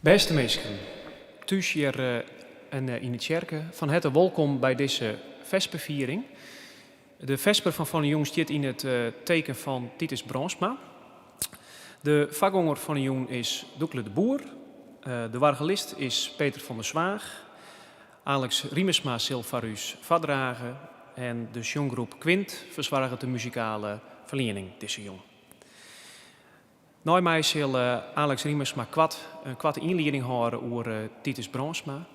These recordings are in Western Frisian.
Bêste minsken, thús hjir en yn de tsjerke, fan herte wolkom by dizze fesperfiering. De fesper fan fan 'e jûn stiet yn it teken fan Titus Brandsma. De foargonger fan 'e jûn is Doekle de Boer. De oargelist is Peter van der Zwaag. Alex Riemersma sil foar ús foardrage en de sjonggroep Kwint fersoarget de muzikale ferliening dizze jûn. Nei my sil Alex Riemersma koart in koarte ynlieding hâlde oer Titus Brandsma.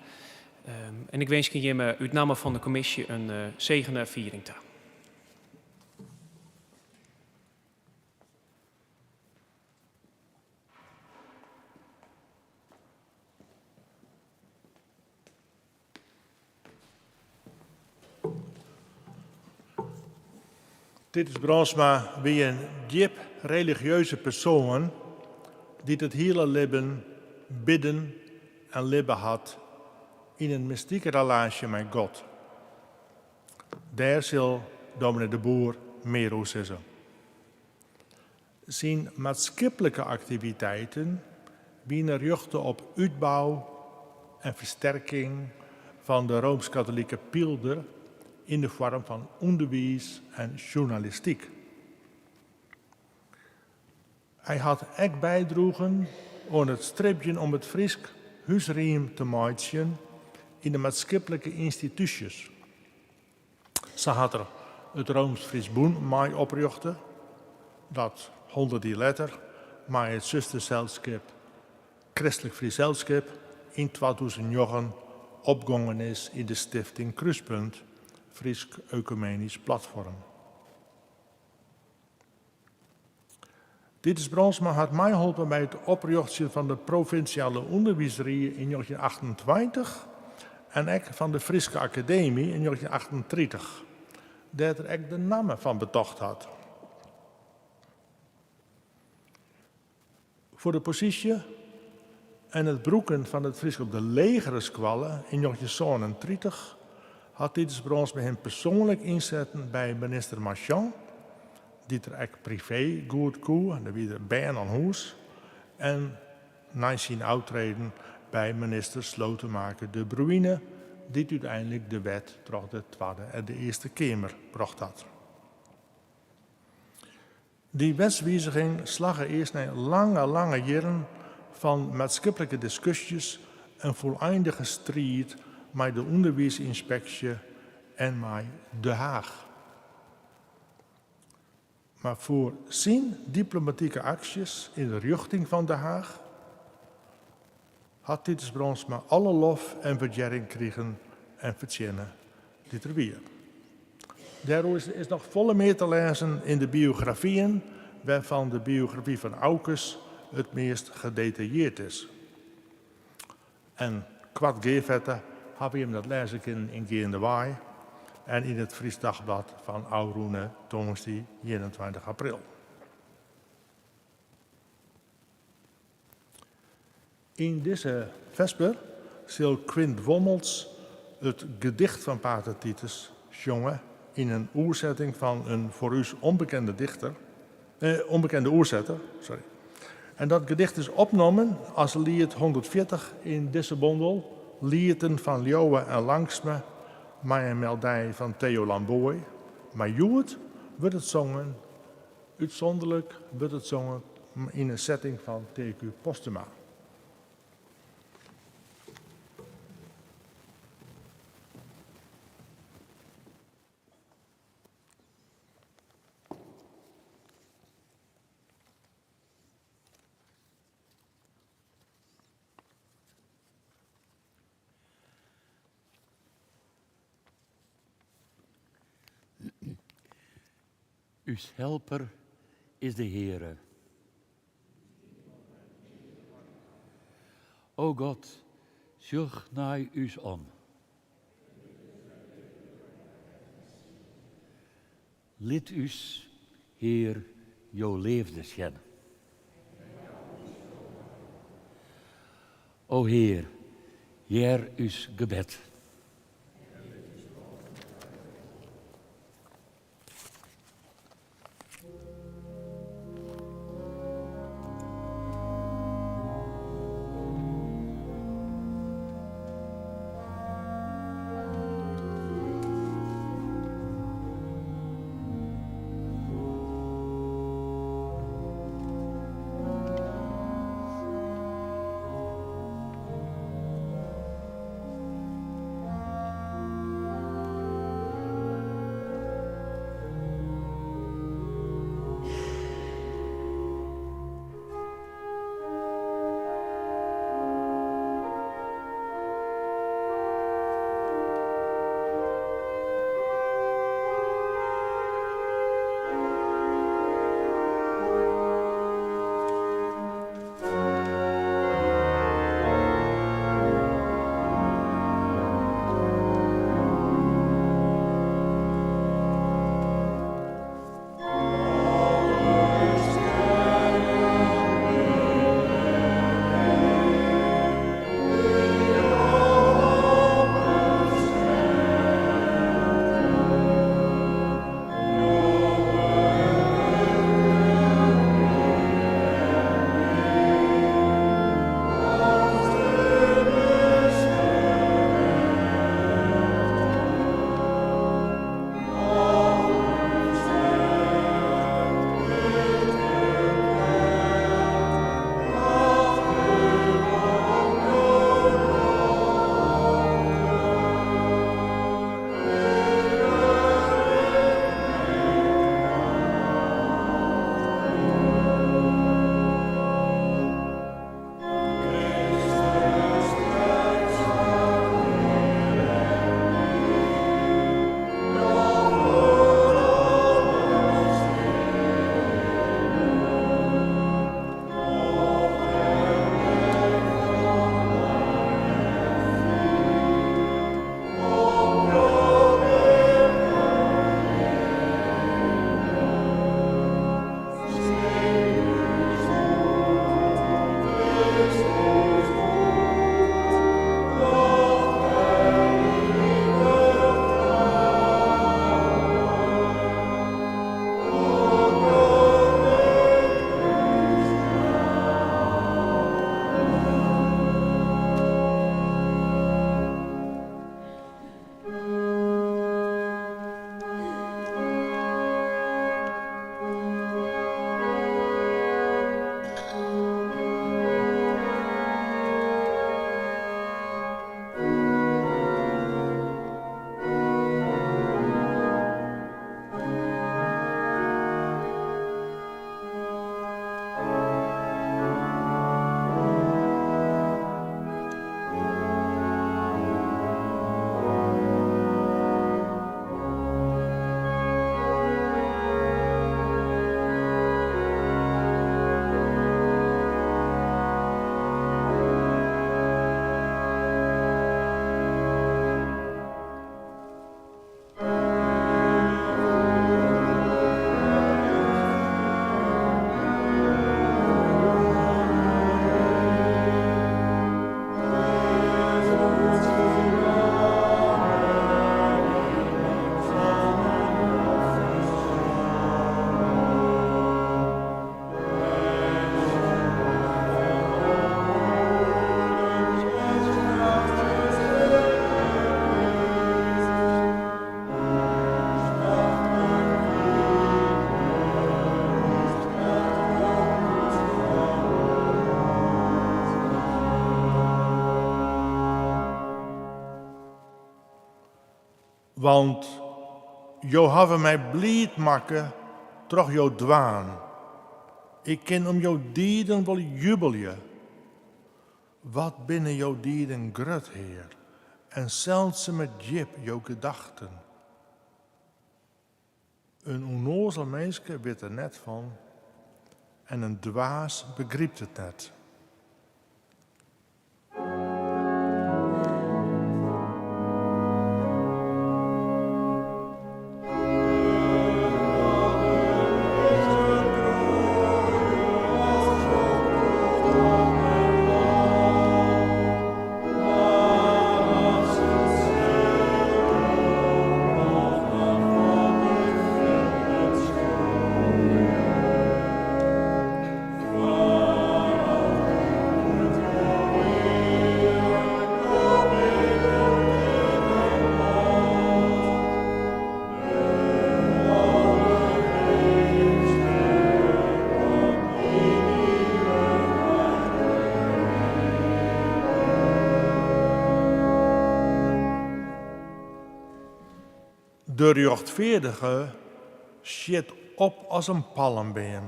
En ik winskje jimme út namme fan de kommisje in segene fiering ta. Titus Brandsma wie in djip religieuze persoan dy't it hiele libben bidden en libbe hat yn in mystike relaasje mei God. Dêr sil dominee De Boer mear oer sizze. Syn maatskiplike aktiviteiten wiene rjochte op útbou en fersterking fan de Roomsk-Katolike pylder yn de foarm fan ûnderwiis en sjoernalistyk. Hy hat ek bydroegen oan it stribjen om it Frysk húsriem te meitsjen yn de maatskiplike ynstitúsjes. Sa hat er it Roomsk-Frysk Bûn mei oprjochte, dat hûndert jier letter mei it susterselskip Kristlik Frysk Selskip yn 2009 opgongen is yn de Stifting Krúspunt, Frysk Oekumenysk Platfoarm. Titus Brandsma hat meiholpen by it oprjochtsjen fan de Provinsjale Underwiisrie yn njoggentjinachtentweintich en ek fan de Fryske Akademy yn njoggentjinachtentritich, dêr't er ek de namme fan betocht hat. Foar de posysje en it brûken fan it Frysk op de legere skoalle yn njoggentjinsânentritich hat Titus Brandsma him persoanlik ynsetten by minister Marchand, dy't er ek privee goed koe, dêr wie er bern oan hûs, en nei syn ôftreden by minister Slotemaker de Bruïne, dy't úteinlik de wet troch de Twadde en de Earste Keamer brocht hat. Dy wetswiziging slagge earst nei lange, lange jierren fan maatskiplike diskusjes en fûleindige striid mei de ûnderwiisynspeksje en mei De Haach. Mar foar syn diplomatike aksjes yn de rjochting fan De Haach hat Titus Brandsma alle lof en wurdearring krigen en fertsjinne dy't der wie. Dêroer is noch folle mear te lêzen yn de biografyen, wêrfan't de biografy fan Aukes it meast gedetailleerd is. En koart gearfette hawwe jim dat lêze kinnen yn Geandewei en yn it Frysk Dagblad fan ôfrûne tongersdei 21 april. Yn dizze fesper sil Quint Wommels it gedicht fan Pater Titus sjonge yn in oersetting fan in foar ús ûnbekende dichter, ûnbekende oersetter, sorry. En dat gedicht is opnommen as liet 140 yn dizze bondel, Lieten fan Leauwe en Langstme, mei in meldij fan Theo Lambooij. Mar hjoed wurdt it songen, útsûnderlik wurdt it songen yn in setting fan TQ Postuma. Us helper is de Heare. O God, sjoch nei ús om. Lit ús, Hear, jo leafde sjen. O Hear, hear ús gebed. Want Jo hawwe my bliid makke troch jo dwaan. Ik kin om jo dieden wol jubelje. Wat binne jo dieden grut, Hear, en seldsume djip jo gedachten. In ûnnoazel minske wit der net fan en in dwaas begrypt it net. De rjochtfeardige sjit op as in palmbeam.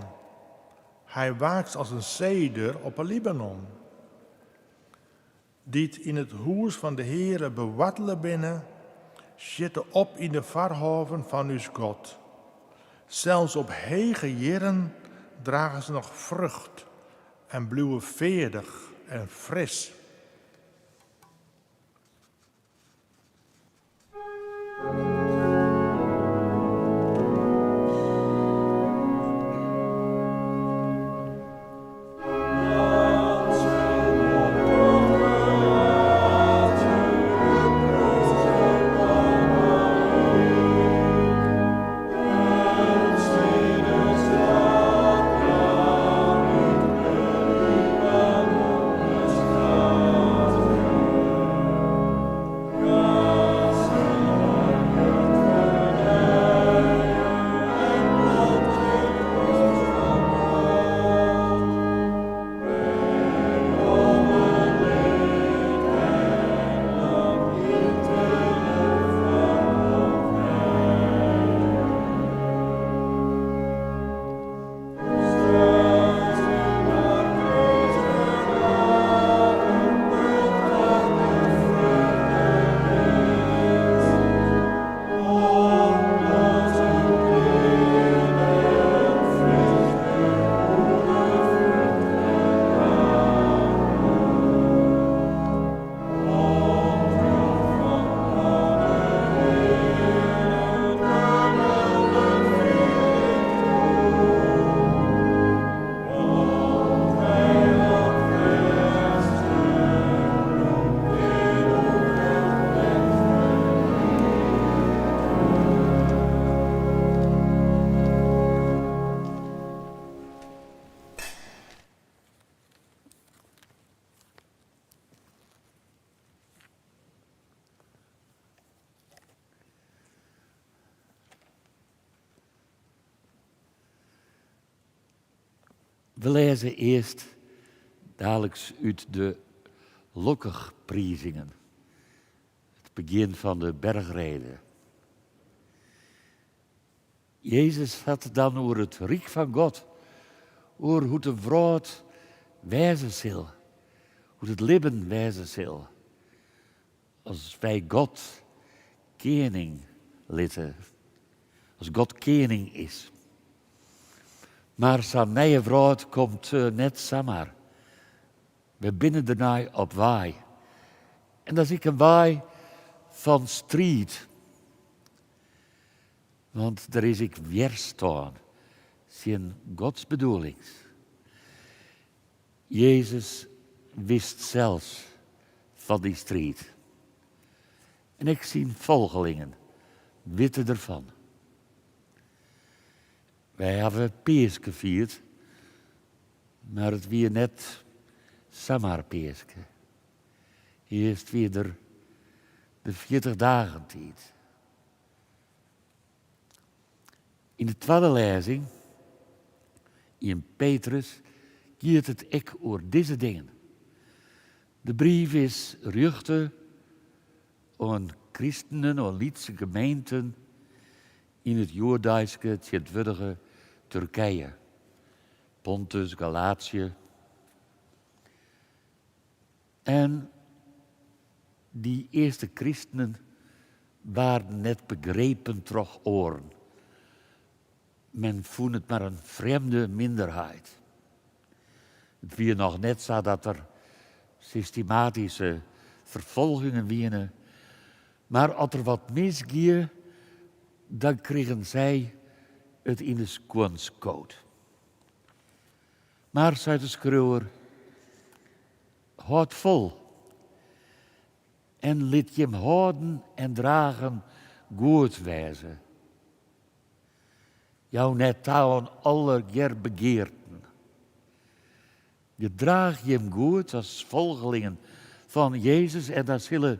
Hy waakst as in seder op 'e Libanon. Dy't yn it hûs fan de Heare bewoartele binne, sjitte op yn de foarhôven fan ús God. Sels op hege jierren drage se noch frucht en bliuwe feardich en fris. We lêze earst daliks út de Lokkigprizingen, it begjin fan de Berchrede. Jezus hat it dan oer it ryk fan God, oer hoe't de wrâld wêze sil, hoe't it libben wêze sil as wy God kening litte, as God kening is. Mar sa'n nije wrâld komt net samar. Wy binne dernei op wei. En dat is ek in wei fan striid. Want der is ek wjerstân tsjin Gods bedoelings. Jezus wist sels fan dy striid. En ek syn folgelingen witte derfan. Wy hawwe Peaske fierd, mar it wie net samar Peaske. Earst wie der de 40 dagen tiid. Yn de twadde lêzing yn Petrus giet it ek oer dizze dingen. De brief is rjochte oan. kristenen, oan lytse gemeenten yn it hjoeddeiske tsjintwurdige Turkije, Pontus, Galatië. En dy earste kristenen waarden net begrepen troch oaren. Men fûn it mar in frjemde minderheid. It wie noch net sa dat der systematyske ferfolgingen wiene, mar as der wat misgie, dan krigen sy it yn de skuon skood. Mar, seit de skriuwer, hâld fol en lit jim hâlden en dragen goed wêze. Jou net ta oan allegear begearten. Gedraach jim goed as folgelingen fan Jezus en dan sille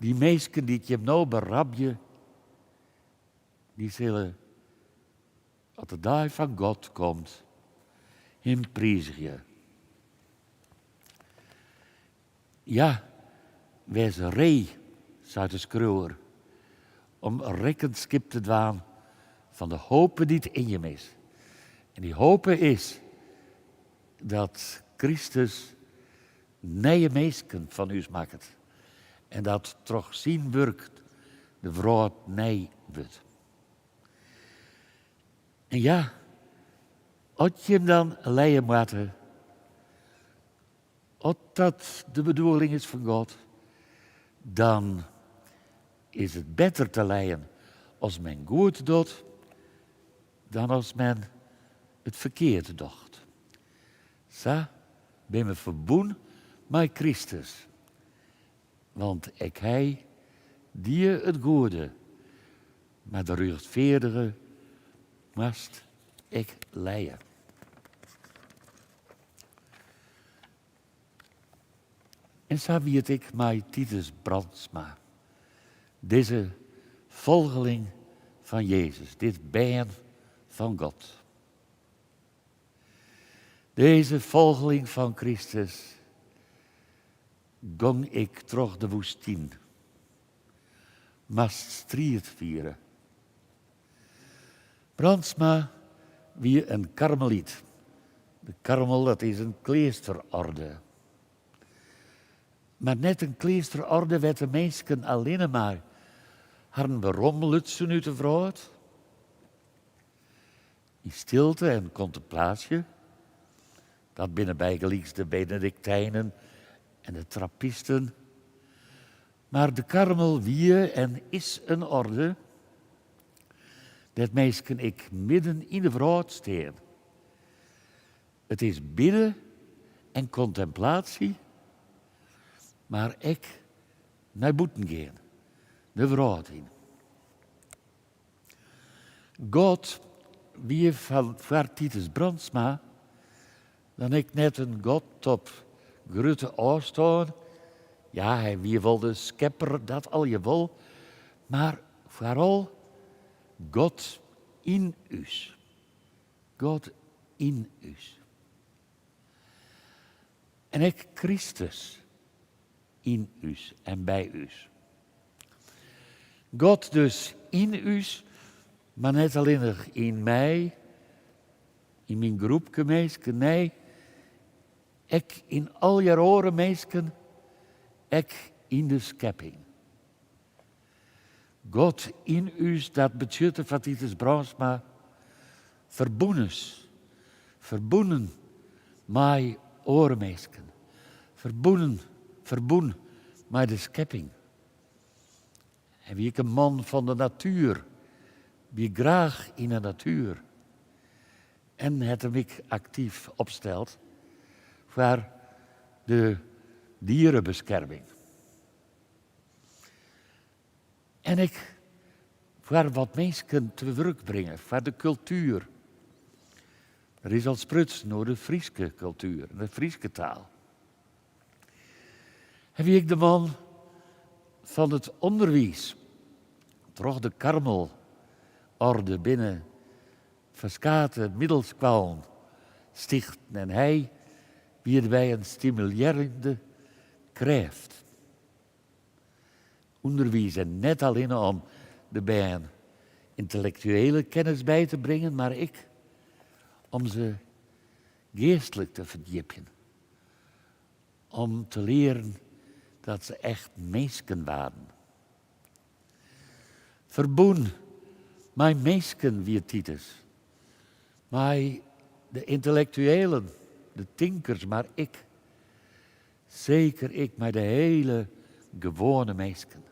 dy minsken dy't jim no berabje, dy sille, as de dei fan God komt, him priizgje. Ja, wês ree, seit de skriuwer, om rekkenskip te dwaan fan de hope dy't yn jim is. En dy hope is dat Kristus nije minsken fan ús makket en dat troch syn wurk de wrâld nij wurdt. En ja, as jim dan lije moatte, As dat de bedoeling is fan God, dan is it better te lijen as men goed docht dan as men it ferkeard docht. Sa binne we ferbûn mei Kristus, want ek hy die it goede, mar de rjochtfeardige moast ek lije. En sa wie it ek mei Titus Brandsma, dizze folgeling fan Jezus, dit bern fan God. Dizze folgeling fan Kristus gong ek troch de woestyn, moast striid fiere. Brandsma wie in karmelyt. De karmel dat is in kleasterorde. Mar net in kleasterorde wêr't de minsken allinne mar harren weromlutsen út de wrâld. Yn stilte en kontemplaasje. Dat binne bygelyks de Benediktijnen en de Trappisten. Mar de Karmel wie en is in orde dêr't minsken ek midden yn de wrâld stean. It is bidde en kontemplaasje, mar ek nei bûten gean, de wrâld yn. God wie foar Titus Brandsma dan ek net in God op grutte ôfstân. Ja, hy wie wol de skepper, dat allegear wol, mar foaral God yn ús. God yn ús. En ek Kristus yn ús en by ús. God dus yn ús, mar net allinnich yn my, yn myn groepke minsken, nee, ek yn allegear oare minsken, ek yn de skepping. God yn ús, dat betsjutte foar Titus Brandsma ferbûnens. Ferbûnen mei oare minsken. Ferbûnen, ferbûn mei de skepping. Hy wie ek in man fan de natuer, wie graach yn 'e natuer. En hat him ek aktyf opsteld foar de dierebeskerming. En ek foar wat minsken te wurk bringe, foar de kultuer. Der is al sprutsen oer de Fryske kultuer en de Fryske taal. Hy wie ek de man fan it ûnderwiis. Troch de Karmelorde binne ferskate middelskoallen stichten en hy wie dêrby in stimulearjende krêft. Underwiis en net allinne om de bern yntellektuele kennis by te bringen, mar ek om se geastlik te ferdjipjen. Om te learen dat se echt minsken waarden. Ferbûn mei minsken wie Titus. Mei de yntellektuelen, de tinkers, mar ek, seker ek mei de hiele gewoane minsken.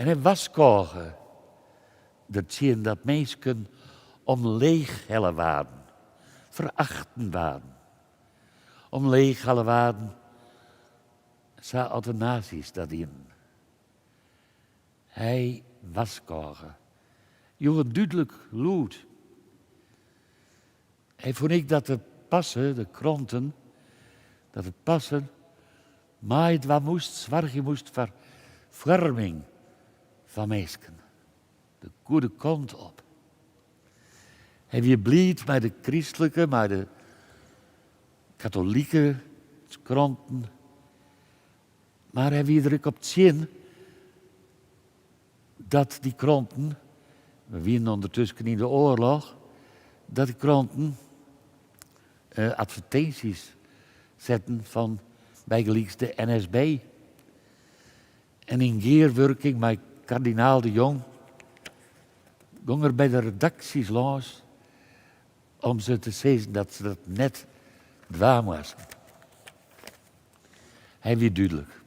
En hy warskôge der tsjin dat minsken omleech helle waarden, ferachten waarden. Omleech helle waarden sa as de nazi's dat dienen. Hy warskôge, joech in dúdlik lûd. Hy fûn ek dat de parse, de kranten, dat de parse meidwaan moast, soargje moast foar foarming fan minsken, de goede kant op. Hy wie bliid mei de kristlike, mei de katolike kranten, mar hy wie der ek op tsjin dat dy kranten, we wienen ûndertusken yn de oarloch, dat dy kranten advertinsjes setten fan bygelyks de NSB. En yn gearwurking mei kardinaal De Jong gong er by de redaksjes lâns om se te sizzen dat se dat net dwaan moasten. Hy wie dúdlik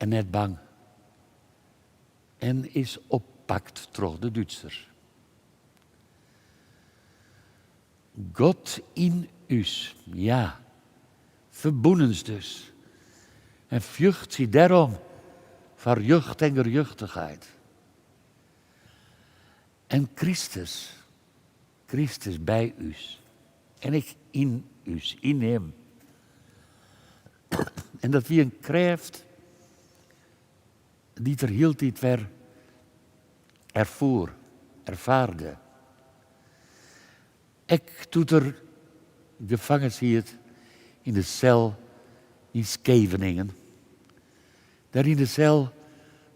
en net bang en is oppakt troch de Dútsers. God yn ús, ja, ferbûnens dus. En fjochtsje dêrom foar rjocht en gerjochtichheid. En Kristus, Kristus by ús en ek yn ús, yn Him. En dat wie in krêft dy't er hieltyd wer erfoer, erfaarde. Ek doe't er gefangen siet yn de sel yn Skeveningen. Dêr yn de sel,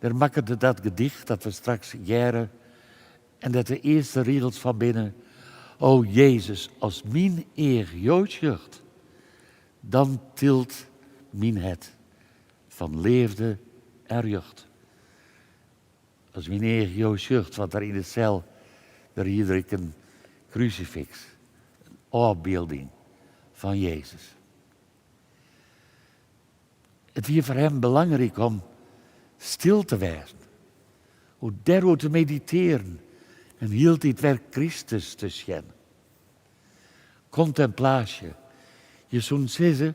dêr makke er dat gedicht dat we straks hearre en dêr't de earste rigels fan binne, O Jezus, as myn each Jo sjocht, dan tilt myn hert fan leafde en rjocht. As myn each Jo sjocht, want dêr yn de sel, dêr hie er ek in krusifiks, in ôfbylding fan Jezus. It wie foar him belangryk om stil te wêzen, oer dêroer te meditearjen en hieltyd wer Kristus te sjen. Kontemplaasje, je soenen sizze,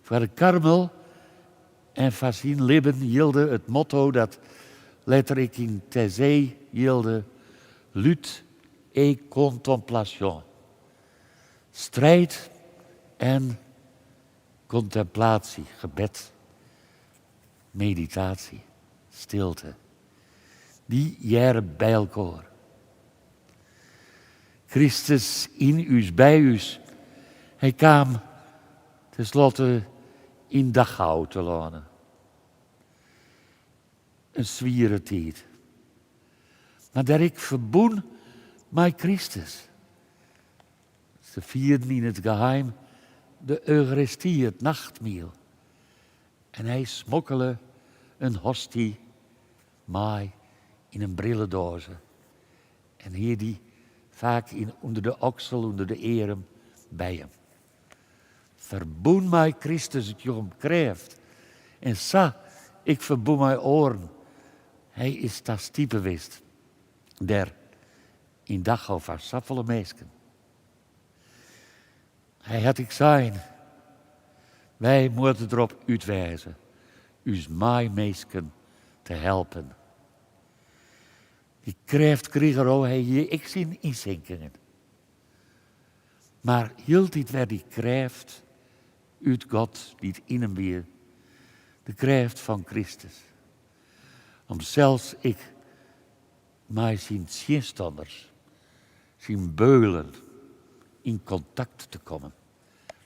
foar de Karmel en foar syn libben jilde it motto dat letter ek yn Taizé jilde, Lutte et contemplation. Strijd en Kontemplatie, gebed, meditatie, stilte. Dy hearre by elkoar. Kristus yn ús, by ús. Hy kaam tenslotte yn Dachau telâne. In swiere tiid. Mar dêr ek ferbûn mei Kristus. Se fierden yn it geheim de Eucharisty, it nachtmiel. En hy smokkele in hosty mei yn in brilledoaze en hie dy faak yn ûnder de oksel, ûnder de earm by him. Ferbûn mei Kristus, it joech him krêft. En sa ek ferbûn mei oaren. Hy is ta stipe west dêr Yn Dachau foar safolle minsken. Hy hat ek sein, Wy moatte derop út wêze ús meiminsken te helpen. Dy krêft krige er, hy hie ek syn ynsinkingen. Mar hieltyd wer dy krêft út God dy't yn him wie, de krêft fan Kristus, om sels ek mei syn tsjinstanners, syn beulen, yn kontakt te kommen.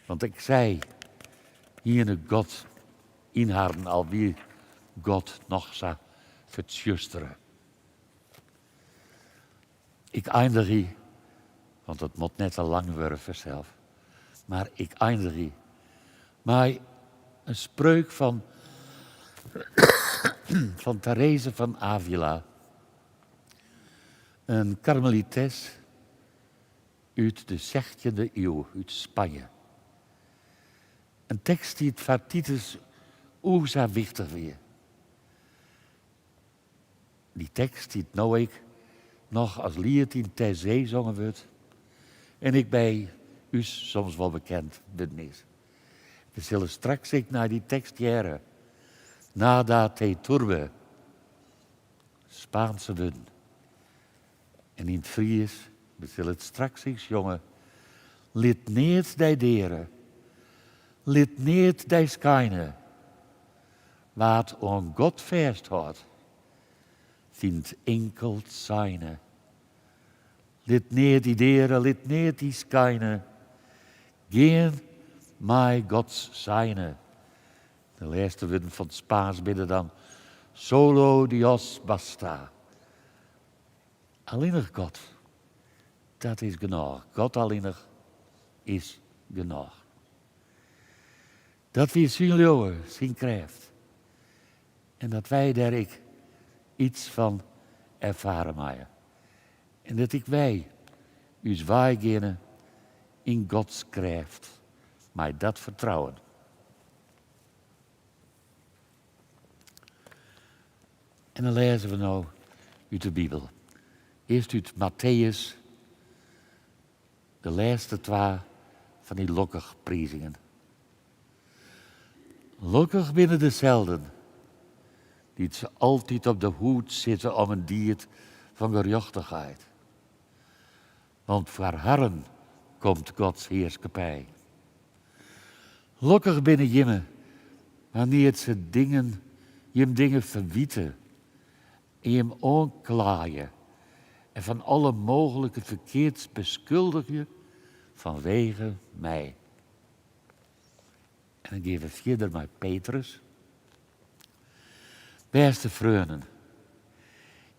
Want ek sy hiene God Yn harren al wie God noch sa fertsjustere. Ik eindigje, want it moat net te lang wurde fansels, mar ik eindigje mei in spreuk fan fan Therese fan Avila, in karmelites út de sechtjinde iuw út Spanje. In tekst dy't foar Titus o sa wichtich wie. Dy tekst dy't no ek noch as liet yn Taizé songen wurdt en ek by ús soms wol bekend wurden is. We sille straks ek nei dy tekst hearre. Nada te turbe. Spaanse wurden. En yn it Frysk, we sille it straks ek sjonge, Lit neat dy deare, lit neat dy skeine. Wa't oan God fêsthâldt, fynt inkeld seine. Lit neat dy deare, lit neat dy skeine. Gean mei Gods seine. De lêste wurden fan it Spaansk binne dan Solo Dios basta. Allinnich God, dat is genôch. God allinnich is genôch. Dat wie syn leauwe, syn krêft. En dat wy dêr ek iets fan erfare meie. En dat ek wy ús wei geane yn Gods krêft, mei dat fertrouwen. En dan lêze we no út de Bibel. Earst út Matteüs, de lêste twa fan dy lokkigprizingen. Lokkich binne deselden dy't se altyd op de hoed sitte om in died fan gerjochtichheid. Want foar harren komt Gods hearskippij. Lokkich binne jimme wannear't se dingen, jim dingen ferwite en jim oanklaaie en fan alle mooglike ferkeards beskuldigje fanwege my. En dan gean we fierder mei Petrus. Bêste freonen,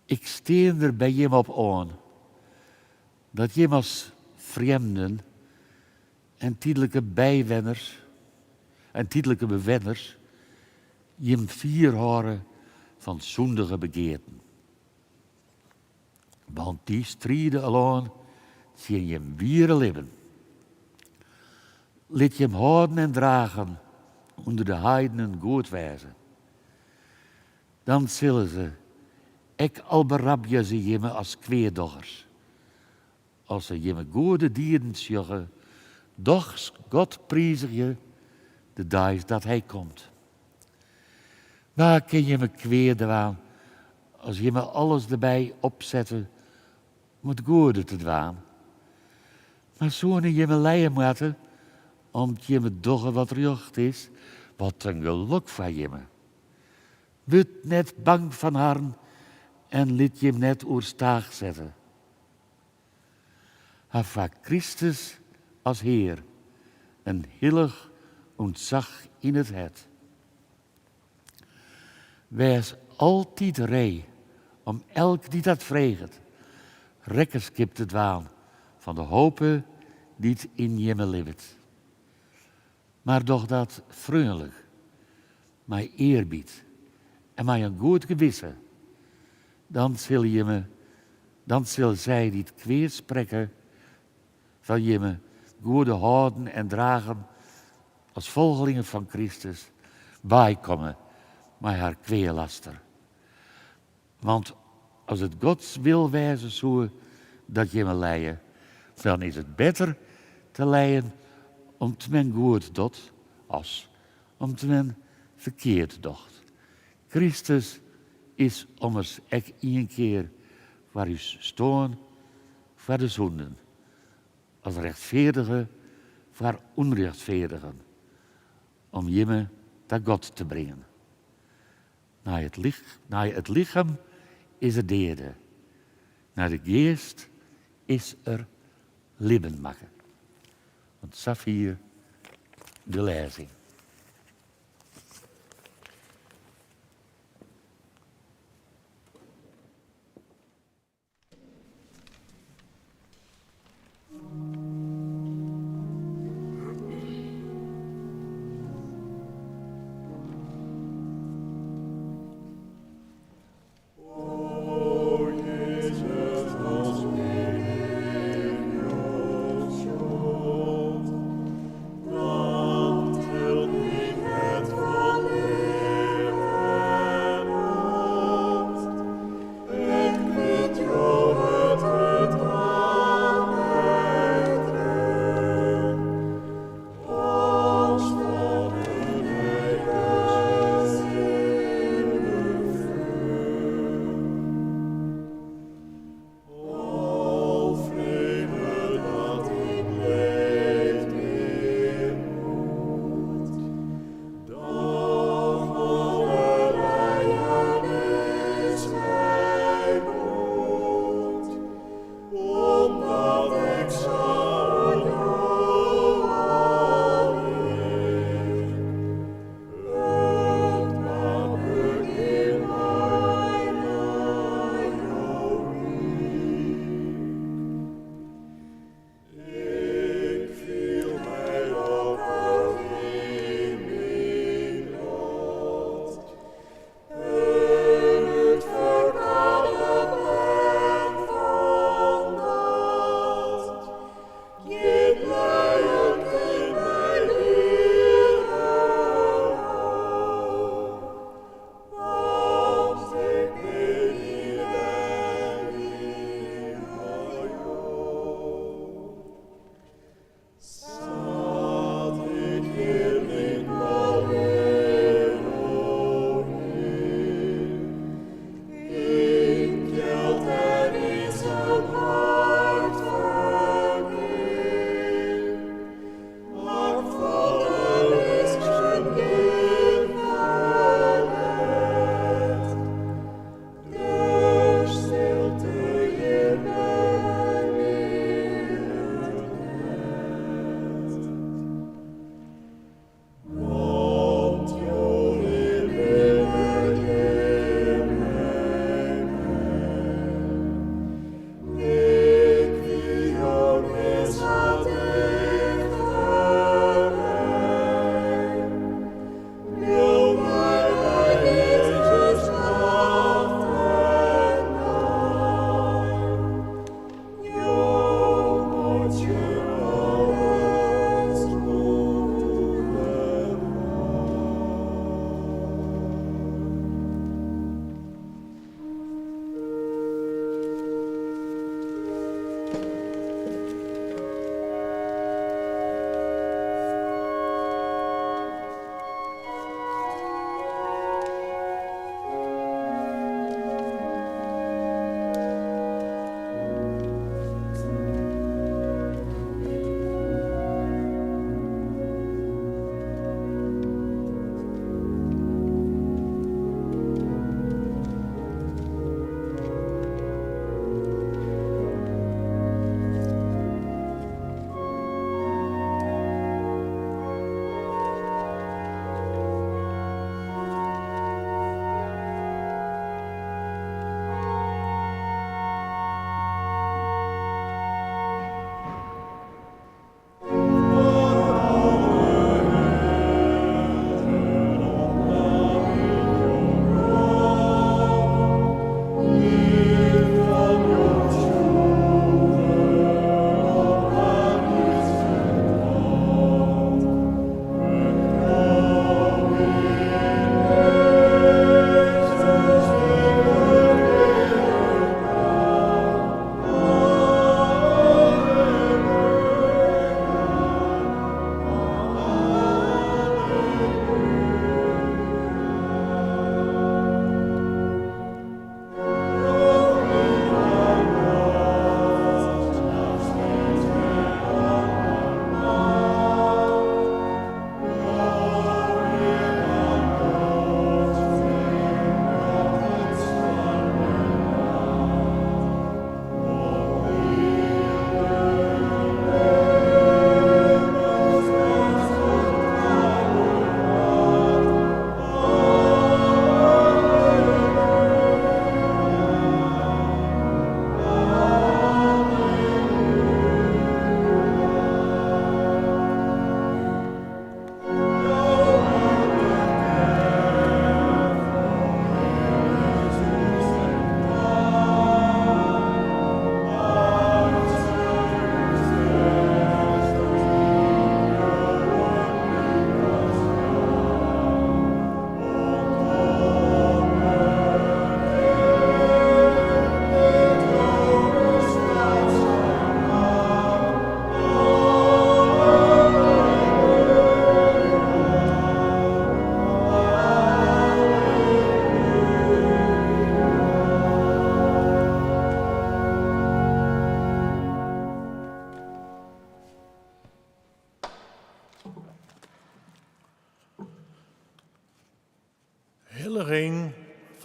ik stean der by jim op oan dat jim as frjemden en tydlike bywenners en tydlike bewenners jim fier hâlde fan sûndige begearten. Want dy stride aloan tsjin jim wiere libben. Lit jim hâlden en dragen ûnder de heidenen goed wêze. Dan sille se, ek al berabje se jimme as kweadoggers, as se jimme goede dieden sjogge, dochs God priizgje de deis dat Hy komt. Wa kin jimme kwea dwaan as jimme alles derby opsette om it goede te dwaan? Mar soene jimme lije moatte om't jimme dogge wat rjocht is? Wat in gelok foar jimme! Wurd net bang fan harren en lit jim net oerstaach sette. Haw foar Kristus as Hear in hillich ûntsach yn it hert. Wês altyd ree om elk dy't dat freget, rekkenskip te dwaan fan de hope dy't yn jimme libbet. Mar doch dat freonlik, mei earbied en mei in goed gewisse, dan sille jimme, dan sille sy dy't kwea sprekke fan jimme goede hâlden en dragen as folgelingen fan Kristus weikomme mei har kwealaster. Want as it Gods wil wêze soe dat jimme lije, dan is it better te lijen om't men goed docht as om't men ferkeard docht. Kristus is ommers ek ien kear foar ús stoarn foar de sûnden, as rjochtfeardige foar ûnrjochtfeardigen, om jimme ta God te bringen. Nei it, nei it lichem is er deade, nei de geast is er libben makke. Want safier de lêzing.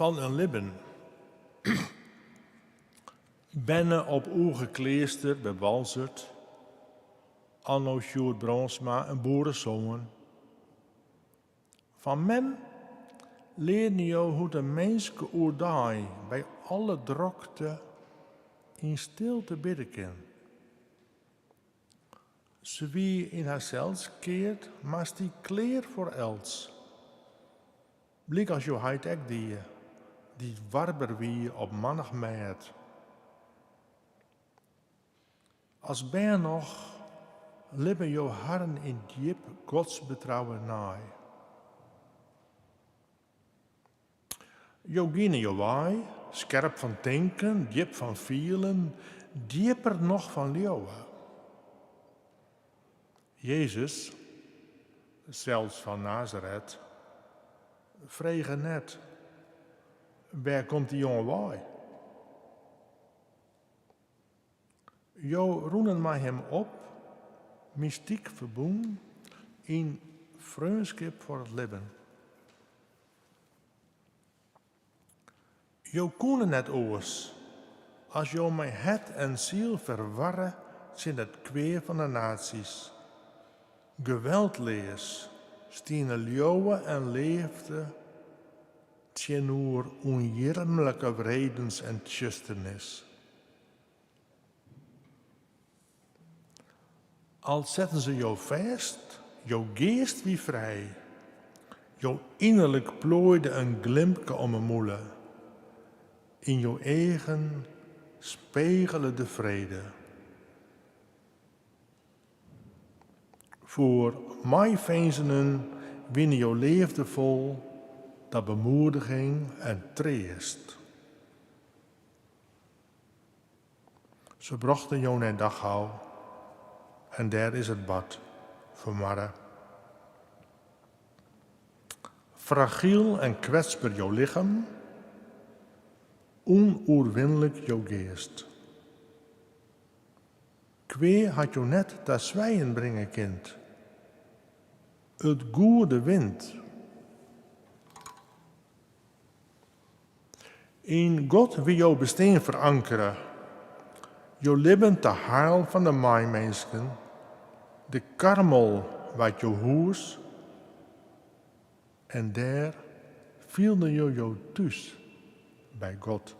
Fan in libben. Berne op Oegekleaster by Boalsert, Anno Sjoerd Brânsma in boeresoan. Fan mem learden jo hoe't in minske oerdei by alle drokte yn stilte bidde kin. Se wie yn harsels keard, mar stie klear foar elts. Lykas jo heit ek die, dy't warber wie op mannich mêd. As bern noch libben jo harren yn djip godsbetrouwen nei. Jo giene jo wei, skerp fan tinken, djip fan fielen, djipper noch fan leauwe. Jezus, sels fan Nazaret, frege net, Wêr komt dy jonge wei? Jo rûnen mei him op, mystyk ferbûn yn freonskip foar it libben. Jo koene net oars as jo mei hert en siel ferwarre tsjin it kwea fan de nazi's. Geweldleas stiene leauwe en leafde tsjinoer ûnearmlike wredens en tsjusternis. Al setten se jo fêst, jo geast wie frij. Jo inerlik ploaide in glimke om 'e mûle. Yn jo eagen spegele de frede. Foar meifinzenen wiene jo leafdefol ta bemoediging en treast. Se brochten jo nei Dachau en dêr is it bard, fermoarde. Fragyl en kwetsber jo lichem, ûnoerwinlik jo geast. Kwea hat jo net ta swijen bringe kind. It goede wint. Yn God wie jo bestean ferankere, jo libben ta heil fan de meiminsken, de Karmel waard jo hûs en dêr fielden jo jo thús by God.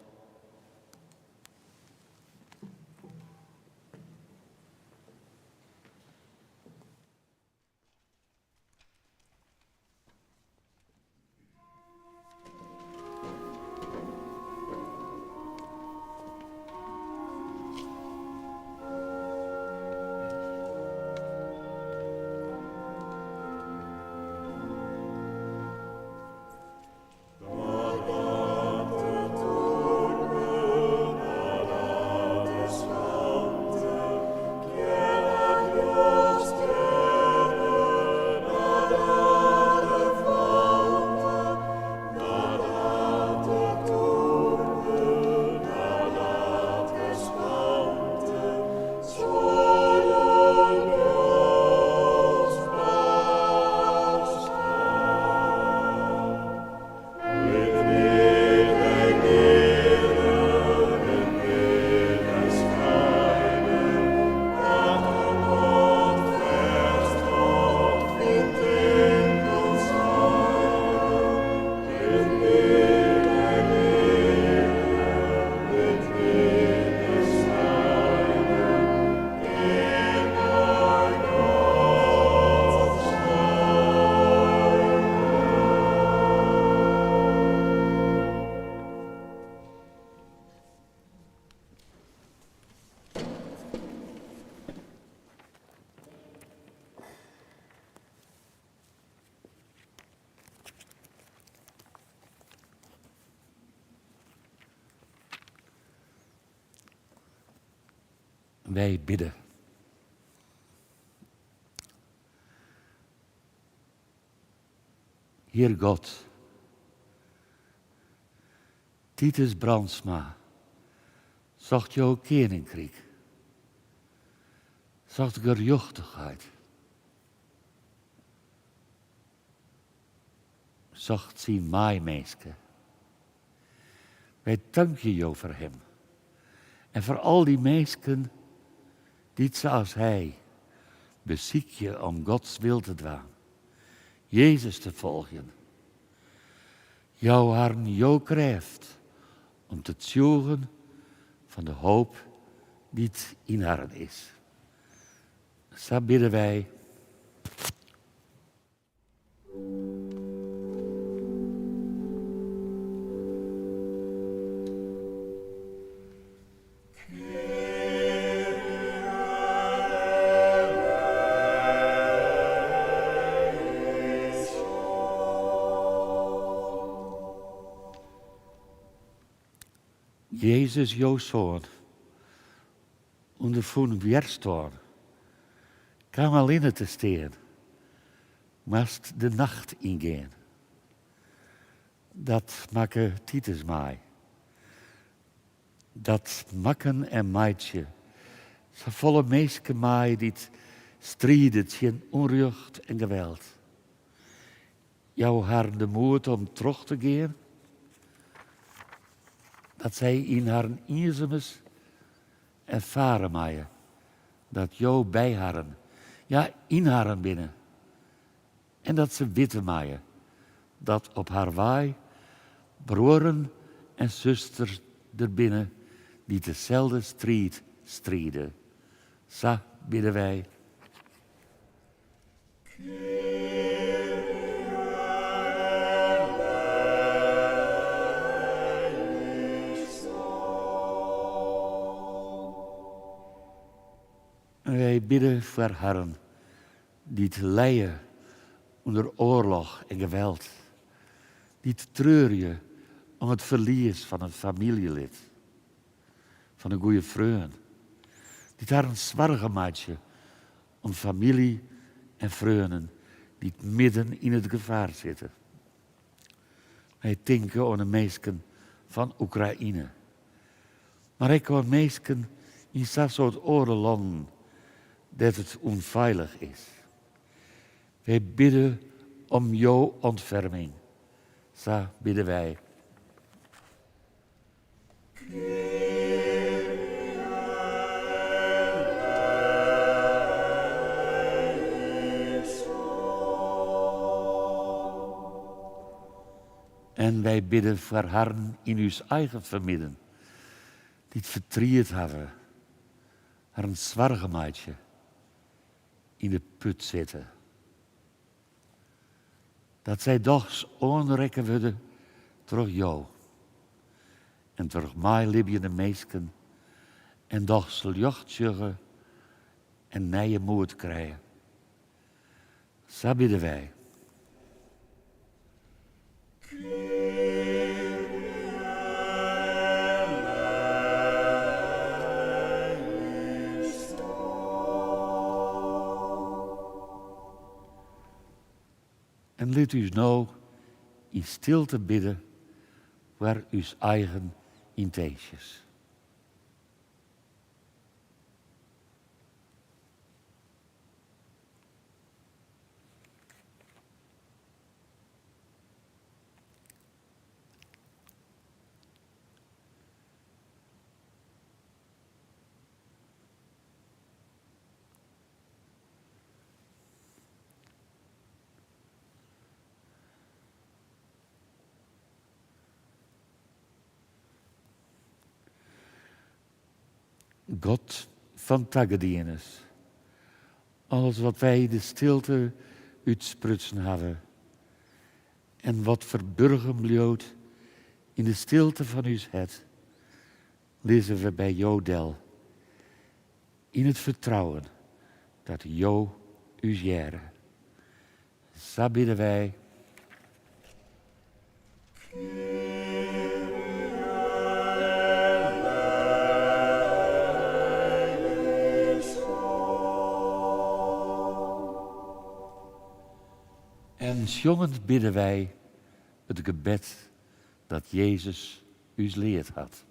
Wy bidde. Hear God, Titus Brandsma socht jo keninkryk, socht gerjochtichheid, socht syn meiminske. Wy tankje Jo foar him en foar al dy minsken dy't sa as hy besykje om Gods wil te dwaan, Jezus te folgjen. Jou harren Jo krêft om te tsjûgen fan de hoop dy't yn harren is. Sa bidde wy. Jezus, jo Soan, ûnderfûn wjerstân, kaam allinne te stean, moast de nacht yngean. Dat makke Titus mei. Dat makken en meitsje safolle minsken mei dy't stride tsjin ûnrjocht en geweld. Jou harren de moed om troch te gean, dat sy yn harren iensumens erfare meie dat Jo by harren, ja yn harren binne en dat se witte meie dat op har wei bruorren en susters der binne dy't deselde striid stride. Sa bidde wy. Wy bidde foar harren dy't lije ûnder oarloch en geweld, dy't treurje om it ferlies fan in famyljelid, fan in goeie freon, dy't harren soargen meitsje om famylje en freonen dy't midden yn it gefaar sitte. Wy tinke oan de minsken fan Oekraïne, mar ek oan minsken yn sa'n soad oare lannen dêr't it ûnfeilich is. Wy bidde om jo ûntferming, sa bidde wy. En wy bidde foar harren yn ús eigen fermidden, dy't fertriet hawwe, harren soargen meitsje, yn de put sitte. Dat sy dochs oanrekke wurde troch Jo en troch meilibjende minsken en dochs ljocht sjogge en nije moed krije. Sa bidde wy. En lit ús no yn stilte bidde foar ús eigen yntinsjes. God fan tagedienens. Alles wat wy yn de stilte útsprutsen hawwe en wat ferburgen bliuwt yn de stilte fan ús hert, lizze we by Jo del, yn it fertrouwen dat Jo ús hearre. Sa bidde wy. En sjongend bidde wy it gebed dat Jezus ús leard hat.